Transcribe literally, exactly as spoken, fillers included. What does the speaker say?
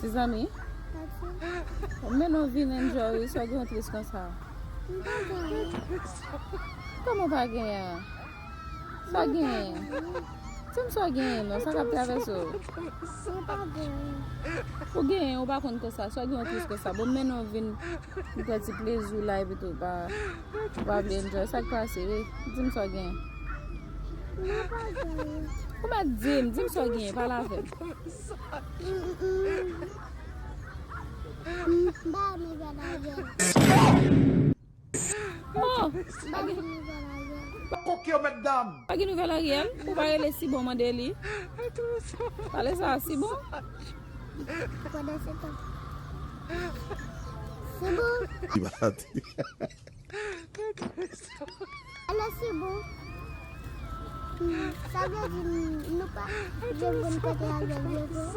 Ti zanmi, men nou vin enjoy, wi, sa w gen w tris konsa. Kòman w pa genyen? Sa w genyen? Di m sa w genyen non, sa k ap travèse w? Ou genyen, ou pa konn konsa, sa w gen w tris konsa. Bon, men nou vin pran ti plezi w la, epi tou, pa, pa vle enjoy. Sa k pase, wi? Di m sa w genyen. Ou mèt di m, di m sa w genyen, pale avè m. M pa nouvèl Ariel. Oh! M pa gen nouvèl Ariel. Koke yo, mèt dam. Pa gen nouvèl Ariel? Ou pa rele Sibon mande li? Pale sa, Sibon. Pandan se tan. Sibon. Alò, Sibon. Hmm, sa vle di nou pa janm konn kote Ariel ye vre?